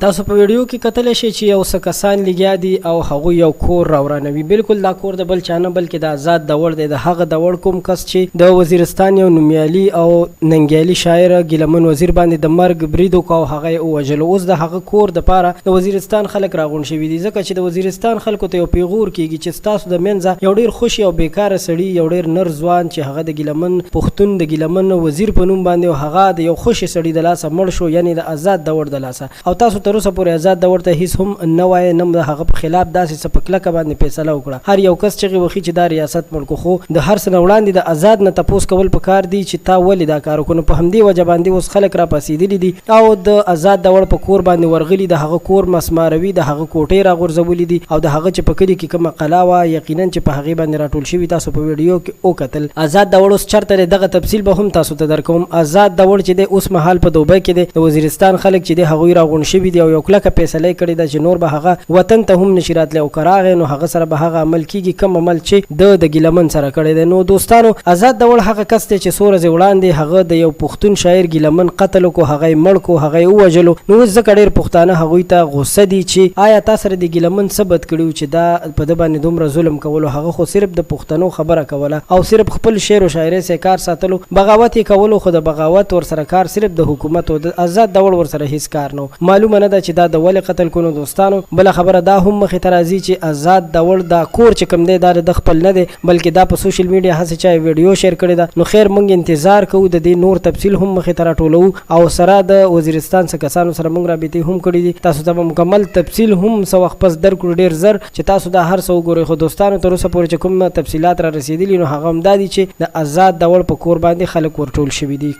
تاسو په ویډیو کې کتلی شئ چې یو څه کسان لګیا دي او هغوی یو کور راورانوي. بلکل دا کور د بل چا نه بلکې د ازاد دوړ دی، د هغه دوړ کوم کس چې د وزیرستان یو نومیالي او ننګیالي شاعر ګیله من وزیر باندې د مرګ برید وکړ او هغه یې ووژلو. اوس د هغه کور د پاره د وزیرستان خلک راغونډ شوي دي، ځکه چې د وزیرستان خلکو ته یو پیغور کیږي چې ستاسو د منځه یو ډیر خوشې او بیکاره سړي، یو ډیر نر ځوان چې هغه د ګیله من پښتون د ګیله من وزیر په نوم باندې او هغه د یو خوشې سړي د لاسه مړ شو، یعنې د ازاد دوړ د لاسه. او تاسو تر اوسه پورې ازاد دوړ ته هیڅ هم نه وایې، نه مو د هغه په خلاف داسې څه په کلکه باندې فیصله وکړه. هر یو کس چغې وخي چې دا ریاست مړ کو، خو د هر څه نه وړاندې د ازاد نه تپوس کول پکار دي چې تا ولې دا کار وکړو. نو په همدې وجه باندې اوس خلک راپاڅیدلي دي او د ازاد دوړ په کور باندې ورغلي، د هغه کور مسماروي، د هغه کوټې راغورځولي دي او د هغه چې په کلي کې کومه قلا وه یقینا چې په هغې باندې راټول شوي. تاسو په ویډیو کې وکتل. ازاد داوړ اوس چرته دی دغه تفصیل به هم تاسو ته درکوم. ازاد داوړ چې دی اوس مهال په دوبۍ کې دی. د وزیرستان خلک چې دی هغوی راغونډ شوي دي او یو کلکه فیصله یې کړې ده چې نور به هغه وطن ته هم نشي راتلی او که راغی نو هغه سره به هغه عمل کیږي کوم عمل چې ده د ګیله من سره کړی دی. نو دوستانو ازاد داوړ هغه کس دی چې څو ورځې وړاندې هغه د یو پښتون شاعر ګیله من قتل وکړو، هغه یې مړ کړو، هغه یې ووژلو. نو اوس ځکه ډیر پښتانه هغوی ته غوسه دي چې آیا تا سره دې ګیله من څه بد کړي وو چې دا په ده باندې دومره ظلم کولو، هغه خو صرف د پښتنو خبره کوله او صرف خپل شعر و شاعرۍ سه کار ساتلو، بغاوت یې کولو خو د بغاوت ورسره کار صرف د حکومت و، د ازاد دوړ ورسره هیڅ کار نه و. معلومه نه ده چې دا ده ولې قتل کړو. نو دوستانو بله خبره دا هم مخې ته راځي چې ازاد دوړ دا کور چې کوم دی دا د ده خپل نه دی بلکې دا په سوشل میډیا هسې چا یو ویډیو شیر کړې ده. نو خیر مونږ انتظار کوو د دې نور تفصیل هم مخې ته راټولوو او سره د وزیرستان څه کسانو سره مونږ رابطې هم کړې دي، تاسو ته به مکمل تفصیل هم څه وخت پس درکړو ډیر زر چې تاسو دا هر څه وګورئ. خو دوستانو تر اوسه پورې چې کوم تفصیلات را رسیدلي نو هغه هم دا دي چې د ازاد دوړ په کور باندې خلک ورټول شوي دي.